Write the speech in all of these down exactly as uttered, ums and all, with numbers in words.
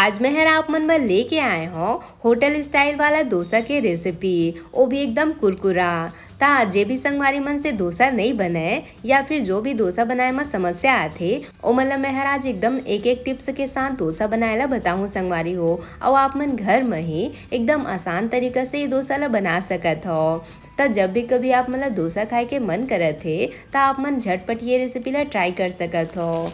आज मैं हर आप मन बर लेके आए हौं होटल स्टाइल वाला डोसा के रेसिपी, वो भी एकदम कुरकुरा। ता जे भी संगवारी मन से डोसा नइ बने या फिर जो भी डोसा बनाए म समस्या आथे, ओमन ला मैं हर आज एकदम एक एक टिप्स के साथ डोसा बनाए ला बताहूँ संगवारी हो। अउ आप मन घर म ही एकदम आसान तरीका से ये डोसा ला बना सकत हव। त जब भी कभी आप मन ला डोसा खाए के मन करत हे, त आप मन झटपट ये रेसिपी ला ट्राई कर सकत हव।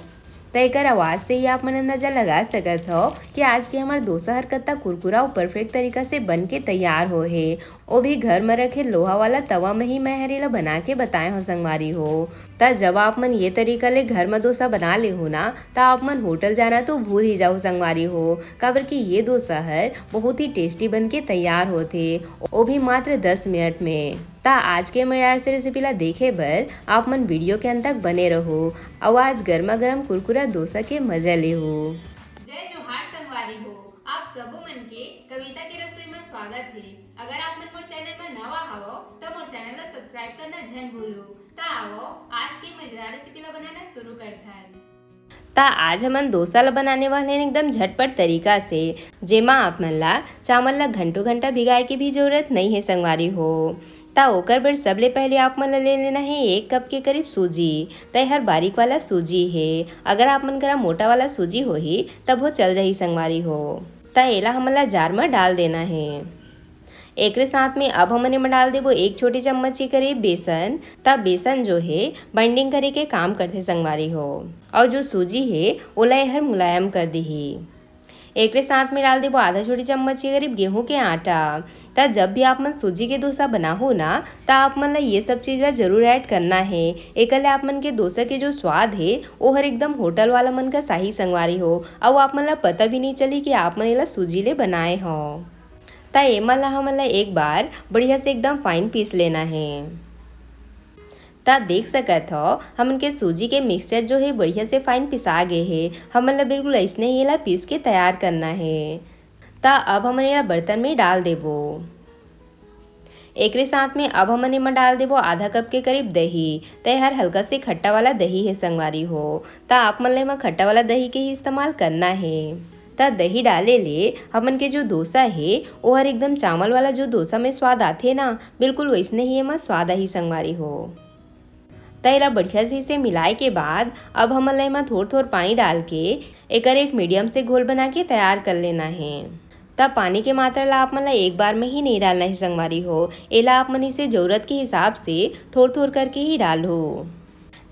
त एकर आवाज से ही आप मन अंदाजा लगा सकत हव कि आज के हमर डोसा हर कत्ता कुरकुरा अउ परफेक्ट तरीका से बन के तैयार होहे। वो भी घर म रखे लोहा वाला तवा म ही मैं हर एला बना के बताए हव संगवारी हो। त जब आप मन ये तरीका ले घर म डोसा बना लेहू ना, त आप मन होटल जाना तो भूल ही जाहू संगवारी हो, काबर कि ये डोसा हर बहुत ही टेस्टी बन के तैयार होथे, वो भी मात्र दस मिनट में। त आज के मजेदार से रेसिपी ला देखे बर आप मन वीडियो के अंत तक बने रहू, अउ आज गर्मा गर्म कुरकुरा डोसा के मजा लेहू। जय जोहार संगवारी हो, आप सबो मन के कविता के रसोई में स्वागत हे। अगर आप मन मोर चैनल में नवा हवव, त मोर चैनल ला सब्सक्राइब करना झन भूलू। त आवव, आज के मजेदार रेसिपी ला बनाना शुरू करथन। त आज हमन डोसा ला बनाने वाले हन एकदम झटपट तरीका से, जेमा आप मन ला चावल ला घंटों घंटा भिगाए के भी जरूरत नइ हे संगवारी हो। त ओकर बर सबले पहले आप मन ला ले लेना हे एक कप के करीब सूजी। त एहर बारीक वाला सूजी हे, अगर आप मन करा मोटा वाला सूजी होही तब वो चल जाही संगवारी हो। त एला हमन ला जार म डाल देना हे। एकरे साथ में अब हमन एमा डाल देबो एक छोटी चम्मच के करीब बेसन। त बेसन जो हे बाइंडिंग करे के काम करथे संगवारी हो, अउ जो सूजी हे ओला एहर मुलायम कर दिही। एकरे साथ में डाल देबो आधा छोटी चम्मच के करीब गेहूं के आटा। त जब भी आप मन सूजी के डोसा बनाहू ना, त आप मन ला ये सब चीज ला जरूर ऐड करना हे। एकर ले आप मन के डोसा के जो स्वाद हे, ओहर एकदम होटल वाला मन का साही संगवारी हो, अउ आप मन ला पता भी नइ चली कि आप मन एला सूजी ले बनाए हव। त एमा ला हमन ला एक बार बढ़िया से एकदम फाइन पीस लेना हे। त देख सकत हव, हमन के सूजी के मिक्सचर जो हे बढ़िया से फाइन पिसा गे हे। हमन ला बिल्कुल अइसने ही एला पीस के तैयार करना हे। त अब हमन एला बर्तन में डाल देबो। एकरे साथ में अब हमन एमा डाल देबो आधा कप के करीब दही। त एहर हल्का से खट्टा वाला दही हे संगवारी हो, त आप मन ला एमा खट्टा वाला दही के ही इस्तेमाल करना हे। त दही डाले ले हमन के जो डोसा हे, ओहर एकदम चावल वाला जो डोसा में स्वाद आथे ना, बिल्कुल वइसने ही एमा स्वाद आही संगवारी हो। त एला बढ़िया से इसे मिलाए के बाद अब हमन ला एमा थोर-थोर पानी डाल के एकर एक मीडियम से घोल बना के तैयार कर लेना हे। त पानी के मात्रा ला आप मन ला एक बार में ही नहीं डालना हे संगवारी हो, एला आप मन इसे जरूरत के हिसाब से थोर-थोर करके ही डालहू।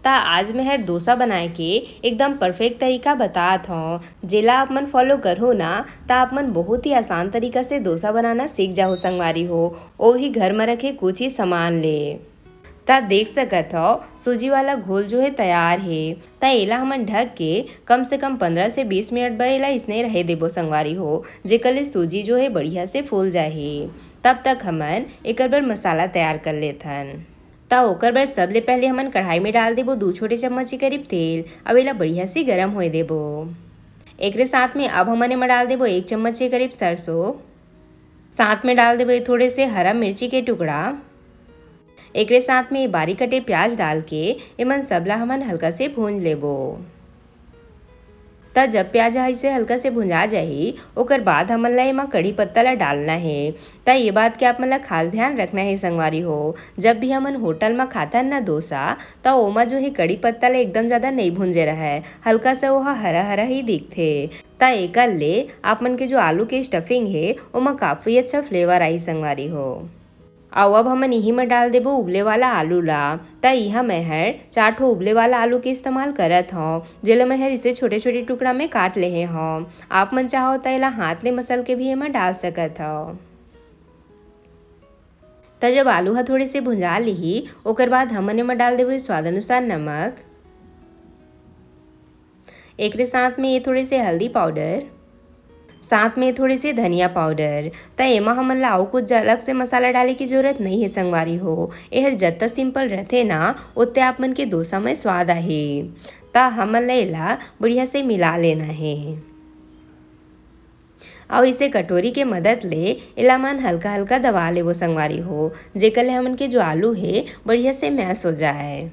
त आज मैं हर डोसा बनाए के एकदम परफेक्ट तरीका बतात हौं, जेला आप मन फॉलो करहू ना, त आप मन बहुत ही आसान तरीका से डोसा बनाना सीख जाहू संगवारी हो, वो भी घर में रखे कुछ ही सामान ले। त देख सकत हव, सूजी वाला घोल जो है तैयार हे। त एला हमन ढक के कम से कम पंद्रह से बीस मिनट बर एला इसने रहे देबो संगवारी हो, जेकर ले सूजी जो है बढ़िया से फूल जाही। तब तक हमन एकर बर मसाला तैयार कर लेथन। त ओकर बर सबले पहले हमन कढ़ाई में डाल देबो दू छोटे चम्मच के करीब तेल। अब एला बढ़िया से गरम होए देबो। एकरे साथ में अब हमन एमा डाल देबो एक चम्मच के करीब सरसों। साथ में डाल देबो थोड़े से हरा मिर्ची के टुकड़ा। एकरे साथ में बारीक कटे प्याज डाल के एमन सबला हमन हल्का से भूंज लेबो। त जब प्याज ह इसे हल्का से भुंजा जाही, ओकर बाद हमन ला एमा कढ़ी पत्ता ला डालना हे। त ये बात के आप मन ला खास ध्यान रखना हे संगवारी हो, जब भी हमन होटल म खाथन ना डोसा, त ओमा जो हे कढ़ी पत्ता ला एकदम ज्यादा नइ भुंजे रहय, हल्का सा ओहा हरा-हरा ही दिखथे। त एकर ले आप मन के जो आलू के स्टफिंग हे, ओमा काफी अच्छा फ्लेवर आही संगवारी हो। अउ अब हमन इही म डाल देबो उबले वाला आलू ला। त इहाँ मैं हर चार ठो उबले वाला आलू के इस्तेमाल करत हौं, जेला मैं हर इसे छोटे-छोटे टुकड़ा में काट लेहे हौं। आप मन चाहो त एला हाथ ले मसल के भी एमा डाल सकत हव। त जब आलू ह थोड़े से भुंजा लिही, ओकर बाद हमन एमा डाल देबो स्वाद अनुसार नमक। एकरे साथ में ये थोड़े से हल्दी पाउडर, साथ में थोड़े से धनिया पाउडर। त एमा हमन ला अउ कुछ अलग से मसाला डाले की जरूरत नइ हे संगवारी हो। एहर जत्ता सिंपल रथे ना, ओत्ते आप मन के डोसा में स्वाद आही। त हमन ला एला बढ़िया से मिला लेना हे। अउ इसे कटोरी के मदद ले एला मन हल्का-हल्का दबा लेबो संगवारी हो, जेकर ले हमन के जो आलू हे, बढ़िया से मैश हो जाए।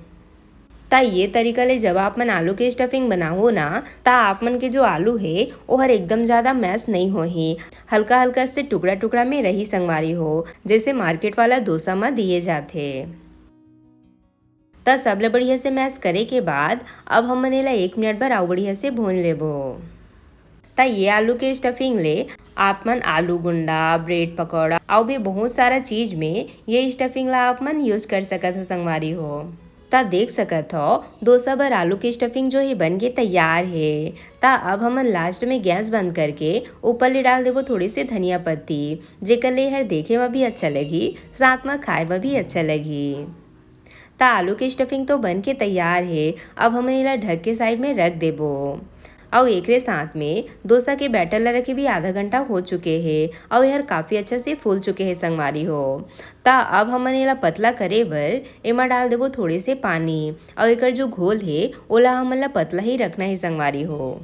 त ये तरीका ले जब आप मन आलू के स्टफिंग बनाओ ना, त आप मन के जो आलू हे, ओहर एकदम ज्यादा मैश नहीं होही, हल्का हल्का से टुकड़ा टुकड़ा में रही संगवारी हो, जैसे मार्केट वाला डोसा म दिए जाथे। त सबले बढ़िया से मैश करे के बाद अब हमन एला एक मिनट बर अउ बढ़िया से भून लेबो। त ये आलू के स्टफिंग ले आप मन आलू गुंडा, ब्रेड पकौड़ा अउ भी बहुत सारा चीज में ये स्टफिंग ला आप मन यूज कर सकत हो संगवारी हो। त देख सकत हो, डोसा बर आलू के स्टफिंग जो हे बन के तैयार हे। त अब हमन लास्ट में गैस बंद करके ऊपर ले डाल देबो थोड़ी सी धनिया पत्ती, जेकर ले हर देखे में भी अच्छा लगही, साथ में खाए में भी अच्छा लगही। त आलू के स्टफिंग तो बन के तैयार हे। अब हमन एला ढक के साइड में रख देबो। अउ एकरे साथ में डोसा के बैटर ला रखे भी आधा घंटा हो चुके हे, अउ एहर काफी अच्छा से फूल चुके हे संगवारी हो। त अब हमन एला पतला करे बर एमा डाल देबो थोड़े से पानी, अउ एकर जो घोल हे, ओला हमन ला पतला ही रखना हे संगवारी हो।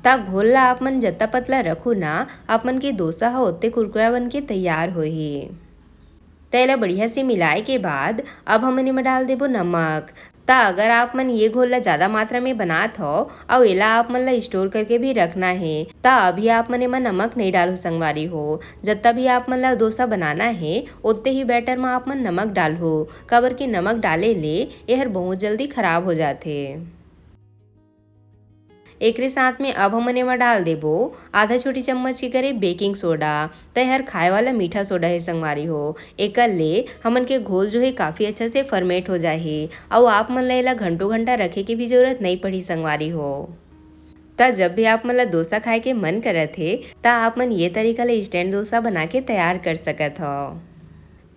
त घोल ला आप मन जत्ता पतला रखू ना, आप मन के डोसा ह ओत्ते कुरकुरा बन के तैयार होही। त एला बढ़िया से मिलाए के बाद अब हमन एमा डाल देबो नमक। त अगर आप मन ये घोल ला ज्यादा मात्रा में बनात हो अउ एला आप मन ला स्टोर करके भी रखना हे, त अभी आप मन एमा नमक नहीं डालहु संगवारी हो। जत्ता भी आप मन ला डोसा बनाना हे, ओत्ते ही बैटर म आप मन नमक डालहु, काबर कि नमक डाले ले एहर बहुत जल्दी खराब हो जाथे। एकरे साथ में अब हमन एमा डाल देबो आधा छोटी चम्मच के करीब बेकिंग सोडा। त एहर खाए वाला मीठा सोडा हे संगवारी हो। एकर ले हमन के घोल जो हे काफी अच्छा से फर्मेट हो जाही, अउ आप मन ला एला घंटों घंटा रखे के भी जरूरत नई पड़ही संगवारी हो। त जब भी आप मन ला डोसा खाए के मन करत हे, त आप मन ये तरीका ले स्टैंड डोसा बना के तैयार कर सकत हो।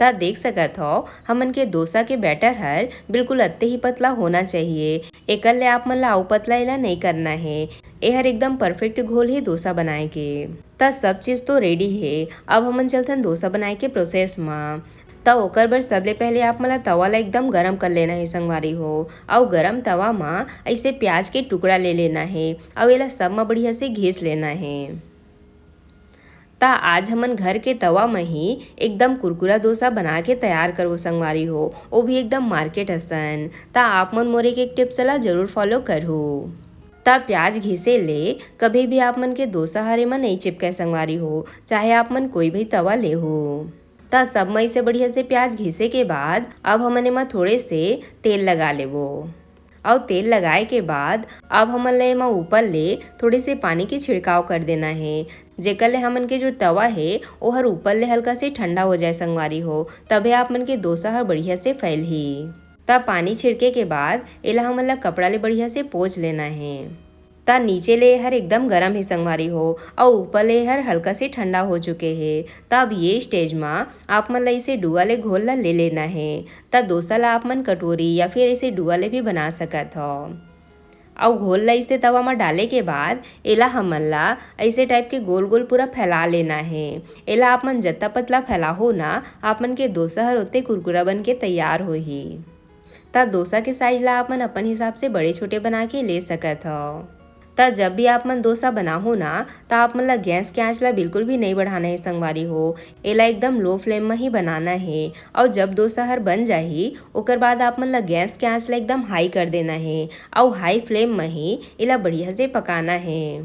त देख सकत हो, हमन के डोसा के बैटर हर बिल्कुल अत्ते ही पतला होना चाहिए। एकर ले आप मन ला अउ पतला एला नई करना हे। एहर एकदम परफेक्ट घोल हे डोसा बनाए के। त सब चीज तो रेडी हे, अब हमन चलथन डोसा बनाए के प्रोसेस म। त ओकर बर सबले पहले आप मन ला तवा ला एकदम गरम कर लेना हे संगवारी हो, अउ गरम तवा म ऐसे प्याज के टुकड़ा ले लेना हे, अउ एला सब म बढ़िया से घिस लेना हे। त आज हमन घर के तवा म ही एकदम कुरकुरा डोसा बना के तैयार करबो संगवारी हो, ओ भी एकदम मार्केट असन। त आप मन मोर एक एक टिप्स ला जरूर फॉलो करहु। त प्याज घिसे ले कभी भी आप मन के डोसा हर एमा नई चिपके संगवारी हो, चाहे आप मन कोई भी तवा लेहु। त सब म इसे बढ़िया से प्याज घिसे के बाद अब हमन एमा थोड़े से तेल लगा लेबो। अउ तेल लगाए के बाद अब हमन ला एमा ऊपर ले थोड़े से पानी के छिड़काव कर देना हे, जेकर ले हमन के जो तवा हे, ओहर ऊपर ले हल्का से ठंडा हो जाए संगवारी हो, तभे आप मन के डोसा हर बढ़िया से फैलही। त पानी छिड़के के बाद एला हमन ला कपड़ा ले बढ़िया से पोंछ लेना हे। त नीचे ले एहर एकदम गरम हे संगवारी हो, अउ ऊपर ले एहर हल्का से ठंडा हो चुके हे। त अब ये स्टेज म आप मन ला इसे डुआ ले घोल ला ले लेना हे। त डोसा ला आप मन कटोरी या फिर इसे डुआ ले भी बना सकत हो। अउ घोल ला इसे तवा म डाले के बाद एला हमन ला ऐसे टाइप के गोल गोल पूरा फैला लेना हे। एला आप मन जत्ता पतला फैलाहो ना, आप मन के डोसा हर ओत्ते कुरकुरा बन के तैयार होही। त डोसा के साइज ला आप मन अपन हिसाब से बड़े छोटे बना के ले सकत हो। त जब भी आप मन डोसा बनाहो ना, त आप मन ला गैस के आंच ला बिल्कुल भी नई बढ़ाना हे संगवारी हो। एला एकदम लो फ्लेम म ही बनाना हे। अउ जब डोसा हर बन जाही, ओकर बाद आप मन ला गैस के आंच ला एकदम हाई कर देना हे। अउ हाई फ्लेम म ही एला बढ़िया से पकाना हे।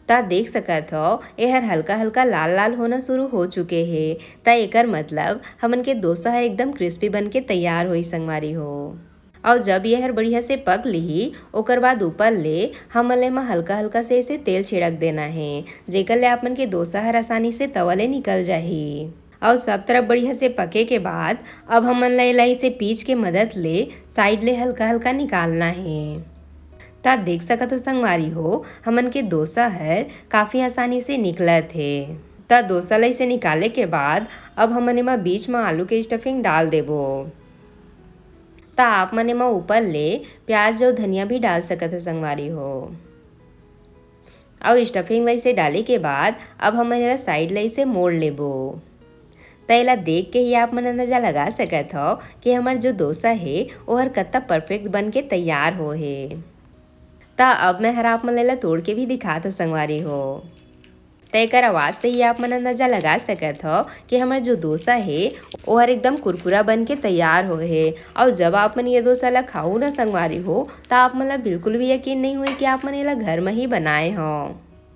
त देख सकत हो, एहर हल्का-हल्का लाल-लाल होना शुरू हो चुके हे। त एकर मतलब हमन के डोसा ह एकदम क्रिस्पी बन के तैयार होई संगवारी हो। अउ जब ये हर बढ़िया से पक लिही, ओकर बाद ऊपर ले हमन ले एमा हल्का-हल्का से ऐसे तेल छिड़क देना हे, जेकर ले आप मन के डोसा हर आसानी से तवा ले निकल जाही। अउ सब तरफ बढ़िया से पके के बाद अब हमन ला एला इसे पीच के मदद ले साइड ले हल्का-हल्का निकालना हे। त देख सकत हो संगवारी हो, हमन के डोसा हर काफी आसानी से निकलत हे। त डोसा ला इसे निकाले के बाद अब हमन एमा बीच म आलू के स्टफिंग डाल देबो। त आप मन एमा ऊपर ले प्याज अउ धनिया भी डाल सकत हो संगवारी हो। अउ स्टफिंग ला इसे डाले के बाद अब हमन एला साइड ला इसे मोड़ लेबो। त एला देख के ही आप मन अंदाजा लगा सकत हो कि हमर जो डोसा हे, ओहर कत्ता परफेक्ट बन के तैयार हो हे। त अब मैं हर आप मन ला एला तोड़ के भी दिखात हो संगवारी हो। त एकर आवाज से ही आप मन अंदाजा लगा सकत हो कि हमर जो डोसा हे, ओहर एकदम कुरकुरा बन के तैयार होए हे। अउ जब आप मन ये डोसा ला खाहू ना संगवारी हो, त आप मन ला बिल्कुल भी यकीन नहीं होए कि आप मन एला घर म ही बनाए हो।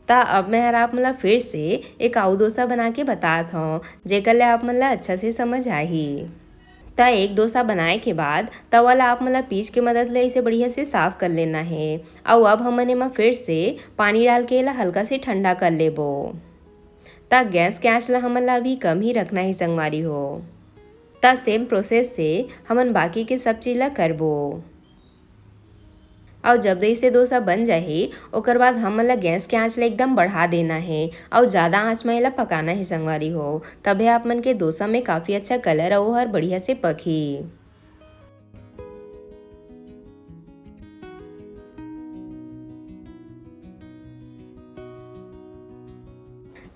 त अब मैं हर आप मन ला फिर से एक अउ डोसा बना के बतात हव, जेकर ले आप मन ला अच्छा से समझ आही। त एक डोसा बनाए के बाद तवा ला आप मन ला पीच के मदद ले इसे बढ़िया से साफ कर लेना हे। अउ अब हमन एमा फिर से पानी डाल के एला हल्का से ठंडा कर लेबो। त गैस के आंच ला हमन ला अभी कम ही रखना हे संगवारी हो। त सेम प्रोसेस से हमन बाकी के सब चीज ला करबो। अउ जब जइसे डोसा बन जाही, ओकर बाद हमन ला गैस के आंच ला एकदम बढ़ा देना हे अउ ज्यादा आंच म एला पकाना हे संगवारी हो, तभे आप मन के डोसा में काफी अच्छा कलर अउ ओहर बढ़िया से पकही।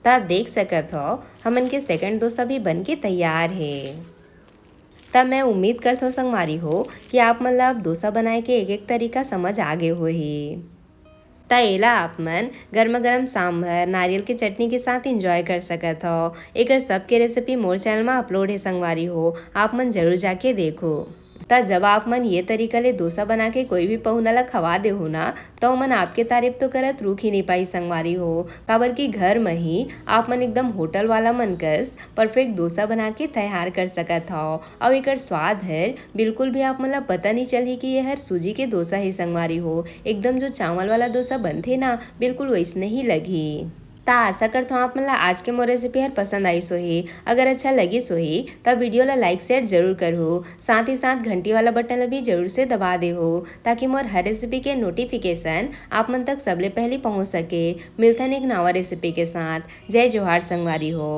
त देख सकत हो, हमन के सेकंड डोसा भी बन के तैयार हे। त मैं उम्मीद करथव संगवारी हो कि आप मन ला अब डोसा बनाए के एक एक तरीका समझ आ गे होही। त एला आप मन गरमा गरम सांभर, नारियल के चटनी के साथ एंजॉय कर सकत हो। एकर सबके रेसिपी मोर चैनल म अपलोड हे संगवारी हो, आप मन जरूर जाके देखो। त जब आप मन ये तरीका ले डोसा बना के कोई भी पहुना ला खवा देहू ना, त ओमन आपके तारीफ तो करत रुक ही नहीं पाई संगवारी हो, काबर कि घर म ही आप मन एकदम होटल वाला मन कस परफेक्ट डोसा बना के तैयार कर सकत हव। अउ एकर स्वाद हर बिल्कुल भी आप मन ला पता नहीं चलही कि ये हर सूजी के डोसा हे संगवारी हो। एकदम जो चावल वाला डोसा बनथे ना, बिल्कुल वैसने ही लगही। त आशा करथव आप मन ला आज के मोर रेसिपी हर पसंद आइस होही। अगर अच्छा लगिस होही त वीडियो ला लाइक शेयर जरूर करहू, साथ ही साथ घंटी वाला बटन ला भी जरूर से दबा देहू, ताकि मोर हर रेसिपी के नोटिफिकेशन आप मन तक सबले पहली पहुंच सके। मिलथन एक नवा रेसिपी के साथ। जय जोहार संगवारी हो।